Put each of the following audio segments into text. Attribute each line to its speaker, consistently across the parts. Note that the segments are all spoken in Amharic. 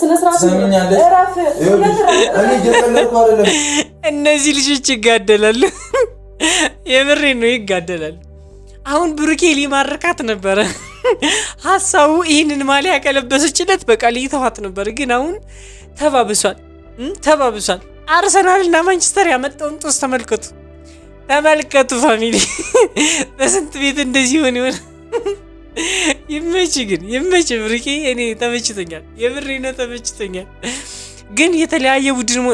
Speaker 1: ስነ ስርዓት
Speaker 2: ትሰሚኛለሽ?
Speaker 1: እረፍ።
Speaker 2: ይኸውልሽ፣ እኔ እየቀለድኩ አይደለም።
Speaker 3: እነዚህ ልጆች ይጋደላሉ። የምሬ ነው፣ ይጋደላሉ። አሁን ብሩኬ ሊማርካት ነበረ ሀሳቡ። ይህንን ማሊያ ከለበሰችለት በቃ ሊተዋት ነበር፣ ግን አሁን ተባብሷል፣ ተባብሷል። አርሰናል እና ማንቸስተር ያመጣውን ጦስ ተመልከቱ፣ ተመልከቱ family። በስንት ቤት እንደዚህ ሆን ይሆን? ይመች ግን ይመች ብሩኬ፣ እኔ ተመችቶኛል፣ የምሬ ነው ተመችቶኛል። ግን የተለያየ ቡድን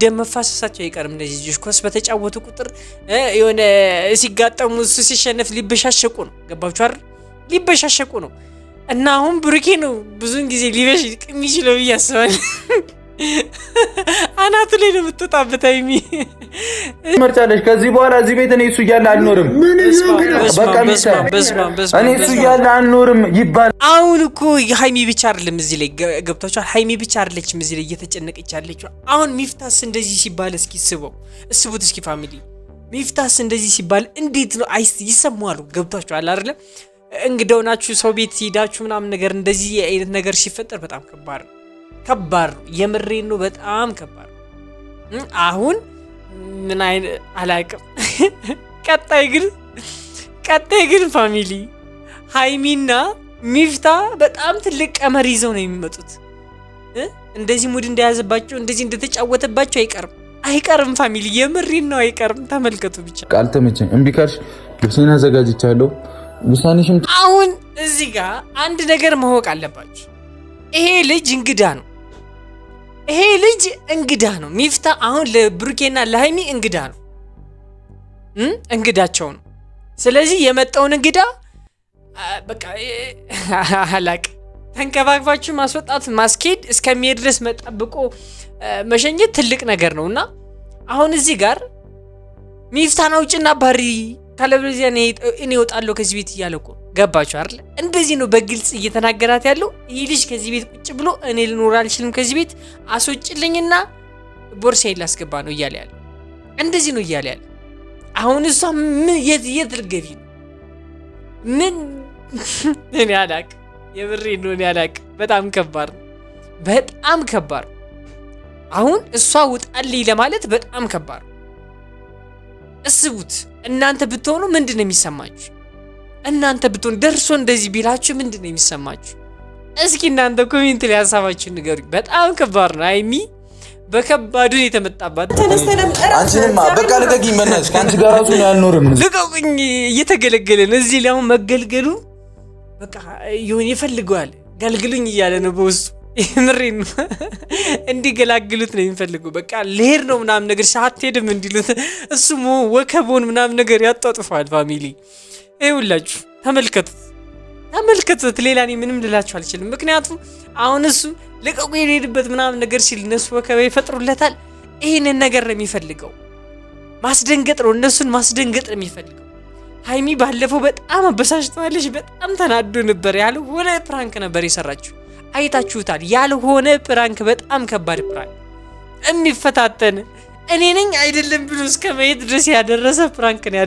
Speaker 3: ደም መፋሰሳቸው አይቀርም። እነዚህ ልጆች ኳስ በተጫወቱ ቁጥር የሆነ ሲጋጠሙ እሱ ሲሸነፍ ሊበሻሸቁ ነው። ገባችሁ አይደል? ሊበሻሸቁ ነው። እና አሁን ብሩኬ ነው ብዙን ጊዜ ሊበሽቅ የሚችለው ብዬ አስባለሁ። አናቱ ላይ ነው የምትወጣበት ሀይሚ።
Speaker 2: ትመርጫለሽ። ከዚህ በኋላ እዚህ ቤት እኔ እሱ እያለ አልኖርም። በቃ ሚስት እኔ እሱ እያለ አልኖርም ይባላል።
Speaker 3: አሁን እኮ ሀይሚ ብቻ አይደለም እዚህ ላይ ገብታችኋል። ሀይሚ ብቻ አይደለችም እዚህ ላይ እየተጨነቀች ያለችው። አሁን ሚፍታስ እንደዚህ ሲባል እስኪ ስበው እስቡት እስኪ family፣ ሚፍታስ እንደዚህ ሲባል እንዴት ነው አይስ ይሰማዋል? ገብታችኋል አይደለም? እንግዳው ናችሁ ሰው ቤት ሄዳችሁ ምናምን ነገር እንደዚህ አይነት ነገር ሲፈጠር በጣም ከባድ ነው፣ ከባድ ነው። የምሬን ነው፣ በጣም ከባድ ነው። አሁን ምን አይነት አላቅም። ቀጣይ ግን family ሀይሚና ሚፍታ በጣም ትልቅ ቀመር ይዘው ነው የሚመጡት። እንደዚህ mood እንደያዘባቸው እንደዚህ እንደተጫወተባቸው አይቀርም፣ አይቀርም። Family የምሬን ነው አይቀርም። ተመልከቱ ብቻ።
Speaker 2: ቃል ተመቸኝ። እምቢ ካልሽ ልብሴን አዘጋጅቻለሁ። ውሳኔሽም
Speaker 3: አሁን እዚህ ጋር አንድ ነገር ማወቅ አለባችሁ። ይሄ ልጅ እንግዳ ነው። ይሄ ልጅ እንግዳ ነው። ሚፍታ አሁን ለብሩኬና ለሀይሚ እንግዳ ነው፣ እንግዳቸው ነው። ስለዚህ የመጣውን እንግዳ በቃ አላቅ ተንከባክባችሁ ማስወጣት ማስኬድ እስከሚሄድ ድረስ መጠብቆ መሸኘት ትልቅ ነገር ነው። እና አሁን እዚህ ጋር ሚፍታን አውጭና ባሪ ካለበለዚያ እኔ እወጣለሁ ከዚህ ቤት እያለ እኮ ገባችሁ አይደል? እንደዚህ ነው በግልጽ እየተናገራት ያለው። ይህ ልጅ ከዚህ ቤት ቁጭ ብሎ እኔ ልኖር አልችልም ከዚህ ቤት አስወጭልኝና ቦርሳዬን ላስገባ ነው እያለ ያለ። እንደዚህ ነው እያለ ያለ። አሁን እሷ ምን የት የት ልትገቢ ነው? ምን እኔ አላቅም፣ የምሬን ነው እኔ አላቅም። በጣም ከባድ ነው፣ በጣም ከባድ ነው። አሁን እሷ ውጣልኝ ለማለት በጣም ከባድ ነው። እስቡት እናንተ ብትሆኑ ምንድን ነው የሚሰማችሁ? እናንተ ብትሆኑ ደርሶ እንደዚህ ቢላችሁ ምንድን ነው የሚሰማችሁ? እስኪ እናንተ comment ላይ ሀሳባችሁን ንገሩኝ። በጣም ከባድ ነው። ሀይሚ በከባዱ ነው የተመጣባት።
Speaker 2: አንቺንማ በቃ ልቀቂኝ፣ በእናትሽ ከአንቺ ጋር ራሱ እኔ አልኖርም።
Speaker 3: ልቀቁኝ፣ እየተገለገለ ነው። እዚህ ላይ አሁን መገልገሉ በቃ ይሁን ይፈልገዋል። ገልግሉኝ እያለ ነው በውስጡ። የምሬን ነው። እንዲገላግሉት ነው የሚፈልገው። በቃ ልሄድ ነው ምናምን ነገር ሳትሄድም እንዲሉት እሱ ወከቦን ምናምን ነገር ያጧጥፈዋል። Family ይኸውላችሁ ተመልከቱት፣ ተመልከቱት። ሌላ እኔ ምንም ልላችሁ አልችልም። ምክንያቱም አሁን እሱ ልቀቁ የሄድበት ምናምን ነገር ሲል እነሱ ወከባ ይፈጥሩለታል። ይህንን ነገር ነው የሚፈልገው። ማስደንገጥ ነው፣ እነሱን ማስደንገጥ ነው የሚፈልገው። ሀይሚ ባለፈው በጣም አበሳጭተዋለች። በጣም ተናዶ ነበር። ያልሆነ prank ነበር የሰራችው፣ አይታችሁታል። ያልሆነ prank፣ በጣም ከባድ prank፣ የሚፈታተን እኔ ነኝ አይደለም ብሎ እስከ ማየት ድረስ ያደረሰ prank ነው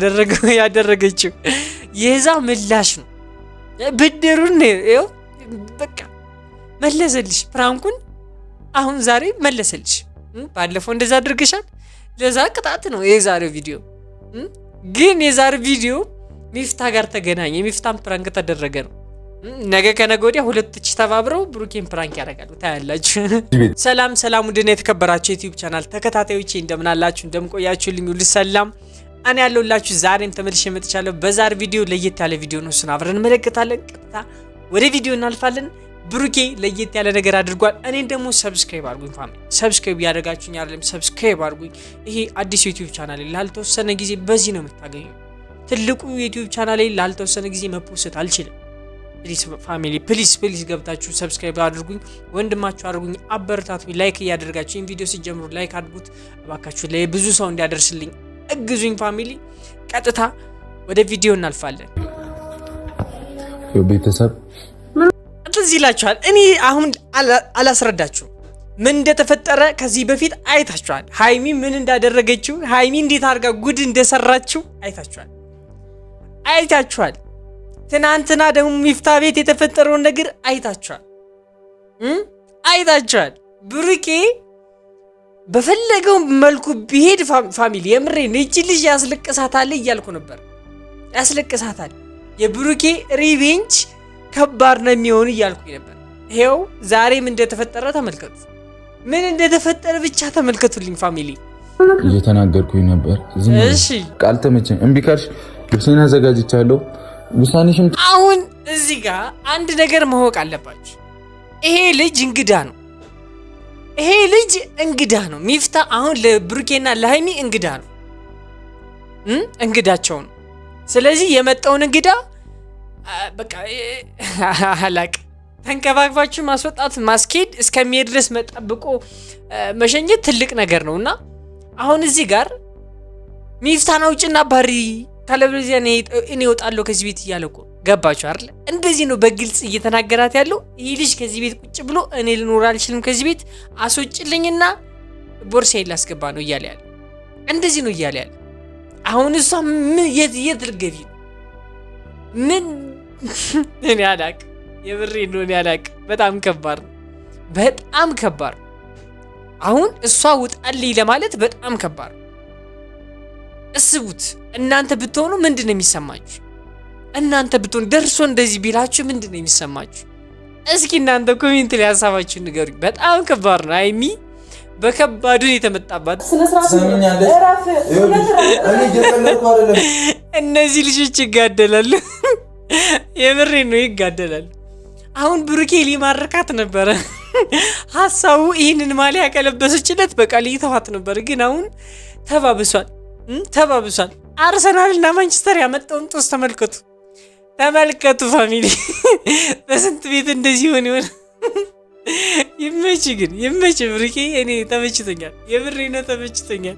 Speaker 3: ያደረገችው። የዛ ምላሽ ነው ብድሩን ይኸው በቃ መለሰልሽ prank ኡን። አሁን ዛሬ መለሰልሽ። ባለፈው እንደዛ አድርገሻል። ለዛ ቅጣት ነው የዛሬው ቪዲዮ። ግን የዛሬው ቪዲዮ ሚፍታ ጋር ተገናኘ። የሚፍታን prank ተደረገ ነው። ነገ ከነገ ወዲያ ሁለቶች ተባብረው ብሩኬን prank ያደርጋሉ። ታያላችሁ። ሰላም ሰላም፣ ውድና የተከበራችሁ የ YouTube channel ተከታታዮቼ እንደምን አላችሁ? እንደምን ቆያችሁልኝ? ሁሉ ሰላም እኔ ያለሁላችሁ ዛሬም ተመልሼ መጥቻለሁ። በዛሬ ቪዲዮ ለየት ያለ ቪዲዮ ነው። እሱን አብረን እንመለከታለን። ቀጥታ ወደ ቪዲዮ እናልፋለን። ብሩኬ ለየት ያለ ነገር አድርጓል። እኔን ደግሞ subscribe አድርጉኝ family፣ subscribe ያደረጋችሁኝ አይደለም፣ subscribe አድርጉኝ። ይሄ አዲስ YouTube channel ላልተወሰነ ጊዜ በዚህ ነው የምታገኙ። ትልቁ YouTube channel ላልተወሰነ ጊዜ መ post አልችልም። Please family፣ please please ገብታችሁ subscribe አድርጉኝ፣ ወንድማችሁ አድርጉኝ፣ አበረታቱኝ። Like እያደረጋችሁ ይህን ቪዲዮ ሲጀምሩ like አድርጉት እባካችሁ፣ ለብዙ ሰው እንዲያደርስልኝ እግዙኝ family። ቀጥታ ወደ ቪዲዮ እናልፋለን።
Speaker 2: ቤተሰብ
Speaker 3: ትዝ ይላችኋል። እኔ አሁን አላስረዳችሁም ምን እንደተፈጠረ ከዚህ በፊት አይታችኋል። ሀይሚ ምን እንዳደረገችው፣ ሀይሚ እንዴት አድርጋ ጉድ እንደሰራችው አይታችኋል፣ አይታችኋል። ትናንትና ደግሞ ሚፍታ ቤት የተፈጠረውን ነገር አይታችኋል። አይታችኋል። ብሩኬ በፈለገው መልኩ ቢሄድ family የምሬን ይቺ ልጅ ያስለቅሳታል እያልኩ ነበር። ያስለቅሳታል። የብሩኬ revenge ከባድ ነው የሚሆን እያልኩ ነበር። ይሄው ዛሬም እንደተፈጠረ ተመልከቱ። ምን እንደተፈጠረ ብቻ ተመልከቱልኝ family።
Speaker 2: እየተናገርኩኝ ነበር።
Speaker 3: እሺ
Speaker 2: ቃል ተመቸኝ። እምቢ ካልሽ ልብሴን አዘጋጅቻለሁ። ውሳኔሽም
Speaker 3: አሁን እዚህ ጋር አንድ ነገር ማወቅ አለባችሁ። ይሄ ልጅ እንግዳ ነው። ይሄ ልጅ እንግዳ ነው። ሚፍታ አሁን ለብሩኬና ለሃይሚ እንግዳ ነው፣ እንግዳቸው ነው። ስለዚህ የመጣውን እንግዳ በቃ አላቅ ተንከባክባችሁ ማስወጣት ማስኬድ እስከሚሄድ ድረስ መጠብቆ መሸኘት ትልቅ ነገር ነው እና አሁን እዚህ ጋር ሚፍታን አውጭና ባሪ ካለበለዚያ እኔ እወጣለሁ ከዚህ ቤት እያለ እኮ ገባችሁ አይደል? እንደዚህ ነው በግልጽ እየተናገራት ያለው። ይህ ልጅ ከዚህ ቤት ቁጭ ብሎ እኔ ልኖር አልችልም ከዚህ ቤት አስወጭልኝና ቦርሳዬን ላስገባ ነው እያለ ያለ። እንደዚህ ነው እያለ ያለ። አሁን እሷ ምን የት የት ልገቢ ምን እኔ አላቅም፣ የምሬን ነው እኔ አላቅም። በጣም ከባድ ነው፣ በጣም ከባድ ነው። አሁን እሷ ውጣልኝ ለማለት በጣም ከባድ ነው። እስቡት እናንተ ብትሆኑ ምንድን ነው የሚሰማችሁ? እናንተ ብትሆኑ ደርሶ እንደዚህ ቢላችሁ ምንድን ነው የሚሰማችሁ? እስኪ እናንተ comment ላይ ሀሳባችሁን ንገሩኝ። በጣም ከባድ ነው። ሀይሚ በከባዱ የተመጣባት እነዚህ ልጆች ይጋደላሉ። የምሬ ነው ይጋደላሉ። አሁን ብሩኬ ሊማርካት ነበረ ሀሳቡ። ይህንን ማሊያ ያቀለበሰችለት በቃ ሊተዋት ነበር፣ ግን አሁን ተባብሷል ተባብሷል። አርሰናል እና ማንቸስተር ያመጣውን ጦስ ተመልከቱ፣ ተመልከቱ family በስንት ቤት እንደዚህ ሆን ይሆን? ይመች ግን ይመች ብሩኬ፣ እኔ ተመችቶኛል፣ የምሬ ነው ተመችቶኛል።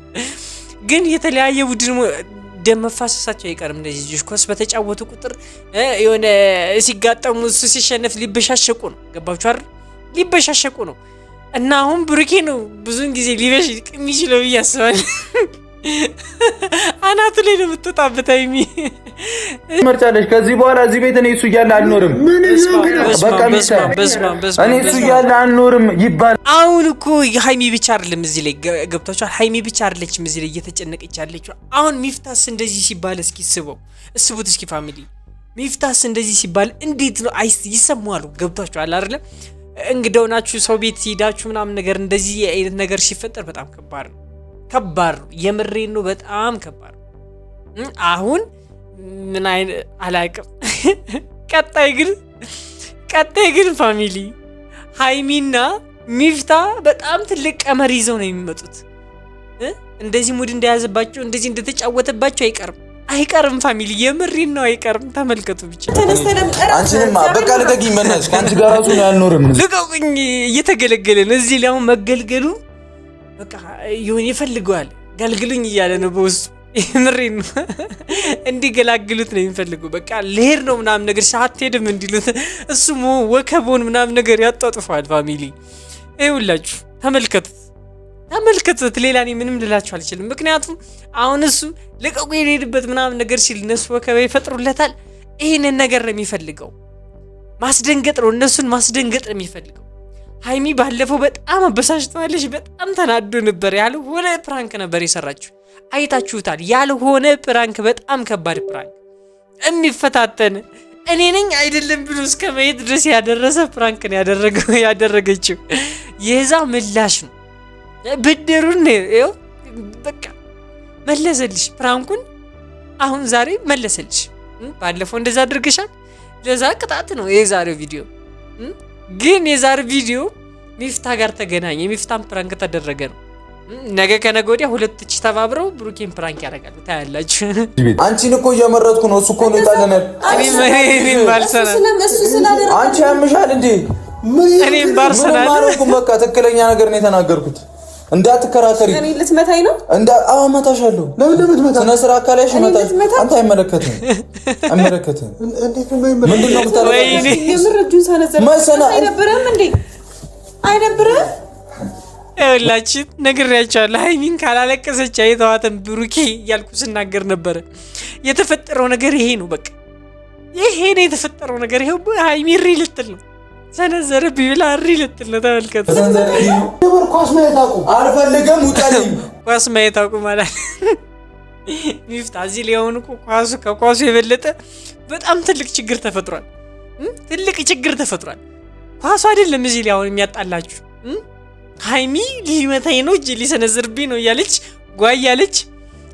Speaker 3: ግን የተለያየ ቡድን ደም መፋሰሳቸው አይቀርም። እነዚህ ልጆች ኳስ በተጫወቱ ቁጥር የሆነ ሲጋጠሙ እሱ ሲሸነፍ ሊበሻሸቁ ነው። ገባችሁ አይደል? ሊበሻሸቁ ነው። እና አሁን ብሩኬ ነው ብዙን ጊዜ ሊበሽቅ የሚችለው ብዬ አስባለሁ። አናቱ ላይ ነው የምትወጣበት። ሀይሚ
Speaker 2: መርጫለሽ። ከዚህ በኋላ እዚህ ቤት እኔ እሱ እያለ አልኖርም። በቃ እኔ እሱ እያለ አልኖርም ይባል።
Speaker 3: አሁን እኮ ሀይሚ ብቻ አይደለም እዚህ ላይ ገብቷችኋል። ሀይሚ ብቻ አይደለችም እዚህ ላይ እየተጨነቀች ያለችው። አሁን ሚፍታስ እንደዚህ ሲባል እስኪ ስበው እስቡት እስኪ family፣ ሚፍታስ እንደዚህ ሲባል እንዴት ነው ይሰማዋል? ገብቷችኋል አይደለም? እንግዳው ናችሁ ሰው ቤት ሄዳችሁ ምናምን ነገር እንደዚህ አይነት ነገር ሲፈጠር በጣም ከባድ ነው። ከባድ ነው። የምሬን ነው። በጣም ከባድ ነው። አሁን ምን አይነት አላቅም። ቀጣይ ግን family ሀይሚና ሚፍታ በጣም ትልቅ ቀመር ይዘው ነው የሚመጡት። እንደዚህ mood እንደያዘባቸው እንደዚህ እንደተጫወተባቸው አይቀርም አይቀርም። family የምሬን ነው አይቀርም። ተመልከቱ ብቻ።
Speaker 2: አንቺንማ በቃ ልቀቂኝ፣ በእናትሽ ከአንቺ ጋር ራሱ ነው አልኖርም።
Speaker 3: ልቀቁኝ። እየተገለገለ ነው እዚህ ላይ አሁን መገልገሉ በቃ ይሁን ይፈልገዋል። ገልግሉኝ እያለ ነው በውስጡ። የምሬን ነው እንዲገላግሉት ነው የሚፈልገው። በቃ ልሄድ ነው ምናምን ነገር ሳትሄድም እንዲሉት እሱ ወከቦን ምናምን ነገር ያጧጥፈዋል። family ይኸውላችሁ ተመልከቱት፣ ተመልከቱት። ሌላ እኔ ምንም ልላችሁ አልችልም። ምክንያቱም አሁን እሱ ልቀቁ የሄድበት ምናምን ነገር ሲል እነሱ ወከባ ይፈጥሩለታል። ይህንን ነገር ነው የሚፈልገው። ማስደንገጥ ነው፣ እነሱን ማስደንገጥ ነው የሚፈልገው። ሀይሚ ባለፈው በጣም አበሳጭተዋለች። በጣም ተናዶ ነበር። ያልሆነ prank ነበር የሰራችሁ፣ አይታችሁታል። ያልሆነ prank፣ በጣም ከባድ prank፣ የሚፈታተን እኔ ነኝ አይደለም ብሎ እስከ መሄድ ድረስ ያደረሰ prank ነው ያደረገችው። የዛ ምላሽ ነው ብድሩን ይኸው በቃ መለሰልሽ። prank ኡን አሁን ዛሬ መለሰልሽ። ባለፈው እንደዛ አድርገሻል። ለዛ ቅጣት ነው የዛሬው ቪዲዮ። ግን የዛሬ ቪዲዮ ሚፍታ ጋር ተገናኘ። የሚፍታን prank ተደረገ ነው። ነገ ከነገ ወዲያ ሁለት እች ተባብረው ብሩኬን prank ያደርጋሉ። ታያላችሁ።
Speaker 2: አንቺን እኮ እየመረጥኩ ነው። እሱ እኮ ነው የጣለናል። አንቺ ያምሻል እንዴ?
Speaker 3: እኔም ባርሰናል
Speaker 2: በቃ ትክክለኛ ነገር ነው የተናገርኩት። እንዳትከራከሪ።
Speaker 1: እኔ ልትመታኝ ነው?
Speaker 2: እንዳ አዎ፣ እመታሻለሁ።
Speaker 4: ለምን እንደምትመታ
Speaker 2: ስነ ስርዓት አካላሽ እመታሽ። አንተ አይመለከትህም፣ አይመለከትህም። ምንድን ነው የምታደርገው?
Speaker 1: የምር እጁን ሰነዘረ። አይደብርህም እንዴ? አይደብርህም?
Speaker 3: ይኸውላችሁ ነግሬያቸዋለሁ። ሀይሚን ካላለቀሰች አይተዋትም ብሩኬ እያልኩ ስናገር ነበረ። የተፈጠረው ነገር ይሄ ነው። በቃ ይሄ ነው የተፈጠረው ነገር። ይሄው ሀይሚ እሪ ልትል ነው፣ ሰነዘረብኝ ብላ እሪ ልትል ነው። ተመልከቱ።
Speaker 4: ኳስ ማየት አቁም።
Speaker 2: አልፈልግም፣ ውጣልኝ።
Speaker 3: ኳስ ማየት አቁም አላለ ሚፍታ። እዚህ ላይ አሁን እኮ ኳሱ ከኳሱ የበለጠ በጣም ትልቅ ችግር ተፈጥሯል። ትልቅ ችግር ተፈጥሯል። ኳሱ አይደለም እዚህ ላይ አሁን የሚያጣላችሁ። ሀይሚ ሊመታኝ ነው፣ እጅ ሊሰነዝርብኝ ነው እያለች ጓ እያለች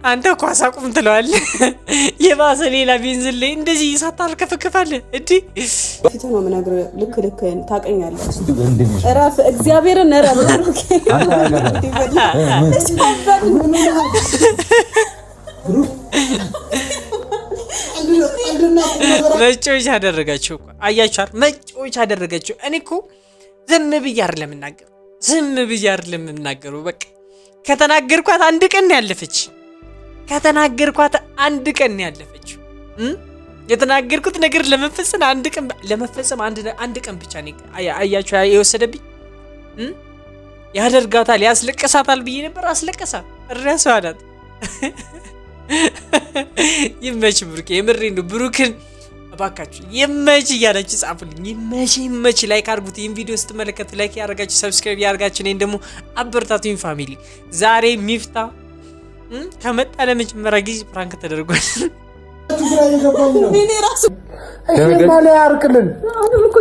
Speaker 3: አንተ ኳስ አቁም ትለዋለህ። የባሰ ሌላ ቤንዝን ላይ እንደዚህ ሳታርከፈክፋለህ። እንዲህ
Speaker 1: ፊት ነው የምነግርህ። ልክ ልክ ታውቀኛለህ። እረፍ፣ እግዚአብሔርን እረፍ።
Speaker 3: መጫወቻ አደረጋቸው እኮ አያችኋል። መጫወቻ አደረጋቸው። እኔ እኮ ዝም ብዬ አይደለም የምናገረው፣ ዝም ብዬ አይደለም የምናገረው። በቃ ከተናገርኳት አንድ ቀን ያለፈች ከተናገርኳት አንድ ቀን ያለፈችው የተናገርኩት ነገር ለመፈጸም አንድ ቀን ለመፈጸም አንድ ቀን ብቻ ነው አያችሁ የወሰደብኝ። ያደርጋታል፣ ያስለቀሳታል ብዬ ነበር። አስለቀሳት፣ እሪያ አላት። ይመች ብሩክ፣ የምሬን ነው። ብሩክን እባካችሁ ይመች እያላችሁ ጻፉልኝ። ይመች ይመች። like አድርጉት። ይህን ቪዲዮ ስትመለከቱ like ያደርጋችሁ፣ subscribe ያደርጋችሁ፣ እኔን ደግሞ አበርታቱኝ family። ዛሬ ሚፍታ ከመጣ ለመጀመሪያ ጊዜ prank ተደርጓል።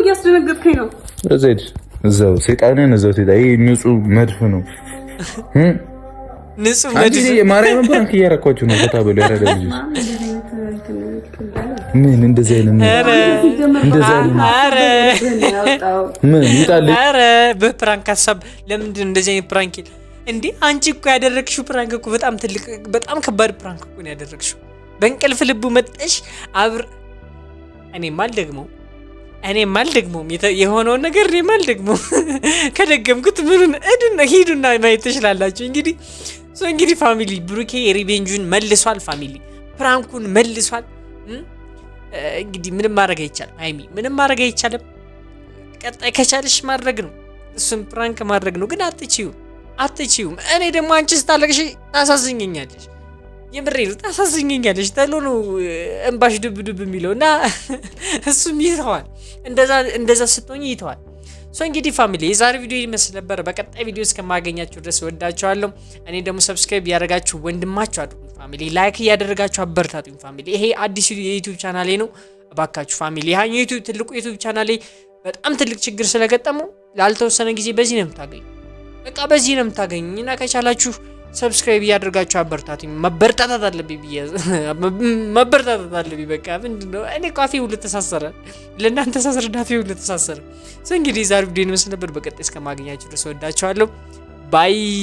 Speaker 1: እያስደነገጥከኝ ነው።
Speaker 2: እዛው ሰይጣንን እዛው ሰይጣን። ይሄ ንጹህ መድፍ ነው።
Speaker 3: ንጹህ መድፍ።
Speaker 2: ማርያምን prank እያረኳችሁ ነው። ፈታ በሉ ያረዳ ልጆች። ምን እንደዚህ አይነት እንደዚህ አይነት ምን ይጣል?
Speaker 3: ኧረ በ prank ሀሳብ ለምንድን ነው እንደዚህ አይነት prank እንዴ? አንቺ እኮ ያደረግሽው prank እኮ በጣም ትልቅ በጣም ከባድ prank እኮ ነው ያደረግሽው። በእንቅልፍ ልቡ መጠሽ አብር እኔም አልደግመውም እኔም አልደግመውም የሆነውን ነገር እኔም አልደግመውም። ከደገምኩት ምኑን እዱና ሂዱና ማየት ትችላላችሁ። እንግዲህ so እንግዲህ family ብሩኬ revenge ኡን መልሷል። family prank ኡን መልሷል። እንግዲህ ምንም ማድረግ አይቻልም። ሀይሚ ምንም ማድረግ አይቻልም። ቀጣይ ከቻልሽ ማድረግ ነው፣ እሱን prank ማድረግ ነው። ግን አትችይውም፣ አትችይውም። እኔ ደግሞ አንቺ ስታለቅሽ ታሳዝኘኛለሽ። የምሬ ነው፣ ታሳዝኘኛለሽ። ተሎ ነው እንባሽ ዱብ ዱብ የሚለው እና እሱም ይተዋል። እንደዛ ስትሆኝ ይተዋል። so እንግዲህ family የዛሬ ቪዲዮ ይመስል ነበር። በቀጣይ ቪዲዮ እስከማገኛችሁ ድረስ ወዳችኋለሁ። እኔ ደግሞ subscribe እያደረጋችሁ ወንድማችሁ አድርጉኝ family፣ like እያደረጋችሁ አበረታቱኝ family። ይሄ አዲስ የ YouTube ቻናሌ ነው። እባካችሁ family፣ ይሄ YouTube ትልቁ YouTube ቻናሌ በጣም ትልቅ ችግር ስለገጠመው ላልተወሰነ ጊዜ በዚህ ነው የምታገኙ። በቃ በዚህ ነው የምታገኙ እና ከቻላችሁ subscribe እያደርጋችሁ አበርታቱኝ። መበርታታት አለብኝ ብዬ መበርታታት አለብኝ። በቃ ምንድን ነው እኔ እኮ አፌ ሁሉ ተሳሰረ፣ ለእናንተ ሳስረዳ አፌ ሁሉ ተሳሰረ። እንግዲህ የዛሬው ቪዲዮ ይመስል ነበር። በቀጣይ እስከማገኛችሁ ድረስ ወዳችኋለሁ። bye።